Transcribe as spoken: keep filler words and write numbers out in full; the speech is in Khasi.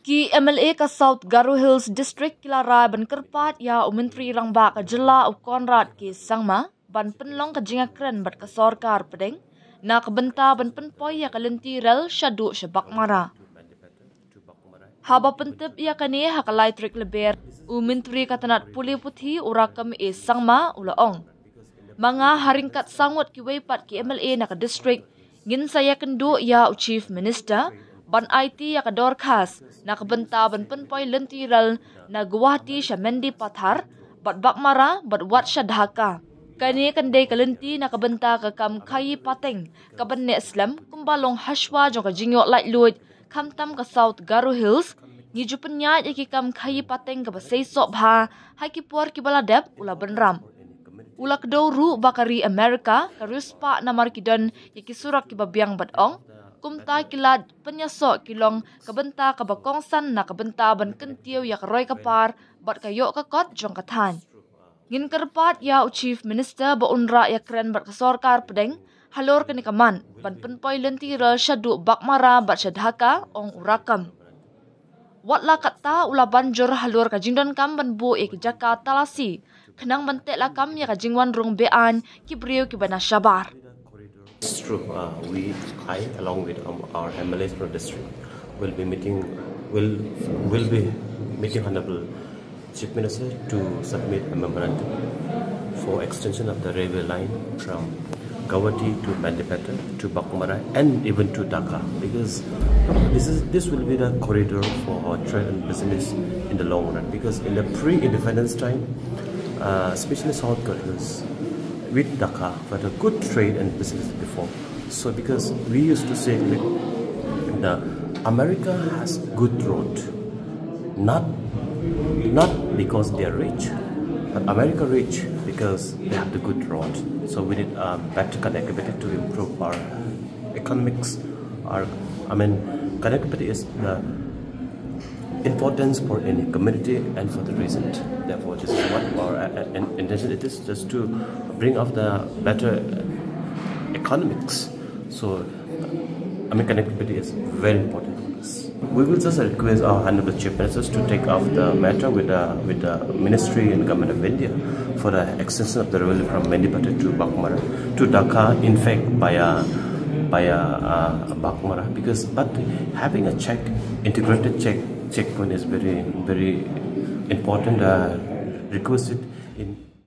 Ki M L A ka South Garo Hills District ki la rai ban kyrpad ïa u Myntri Rangbah ka jylla u Conrad K Sangma ban pynlong ka jingïakren bad ka sorkar pdeng na ka bynta ban pynpoi ïa ka lynti rel shaduh sha Baghmara. Haba pyntip ïa kane ha ka lai tarik Lber, u Myntri ka tnat pule puthi u Rakkam A Sangma u la ong, ma nga ha ryngkat saw ngut kiwei pat ki M L A na ka district ngin sa ïakynduh ïa u Chief Minister ban aiti ïa ka dorkhas na ka bynta ban pynpoi lynti rel na Guwahati sha Mendipathar bad Baghmara bad wat sha Dhaka. Kane kan dei ka lynti na ka bynta ka kam khaïi pateng kaban neh slem kumba long hashwa jong ka jingïoh laitluid, khamtam ka South Garo Hills. Ngi ju pynïaid ïa ki kam khaïi pateng kaba seisoh bha ha ki por kiba la dep, u la bynrap. U la kdew ruh ba ka ri America ka riewspah namar ki don ïa ki surok kiba biang bad ong kumta ki lad pynïasoh ki long ka bynta kaba kongsan na ka bynta ban kyntiew ïa ka roi ka par bad ka ïoh ka kot jong ka thaiñ. Ngin kyrpad ïa u Chief Minister ba un rah ïakren bad ka sorkar pdeng halor kane ka mat ban pynpoi lynti rel shaduh Baghmara bad sha Dhaka, ong u Rakkam. Wat la katta u la ban jur halor ka jingdonkam ban buh ïa ki jaka talasi khnang ban teh lakam ïa ka jingwan rung be-aiñ ki briew kiba na shabar. It's true. Uh, we, I, along with um, our M L As from the district, will be meeting. Will will be meeting Honorable Chief Minister to submit a memorandum for extension of the railway line from Guwahati to Mendipathar to Baghmara and even to Dhaka, because this is this will be the corridor for our trade and business in the long run. Because in the pre-independence time, uh, especially South Garo Hills, with Dhaka, we had a good trade and business before. So because we used to say, like, the America has good road, not not because they are rich, but America rich because they have the good road. So we need uh, better connectivity to improve our economics. Our, I mean, connectivity is the importance for any community and for the region. Therefore, this is what our uh, uh, in- intention it is, just to bring up the better economics. So, I mean, connectivity is very important for this. We will just request our Honorable Chief Ministers to take up the matter with the with the Ministry and Government of India for the extension of the railway from Mendipathar to Baghmara to Dhaka. In fact, via via uh, Baghmara, because but having a check integrated check checkpoint is very very important. Uh, requested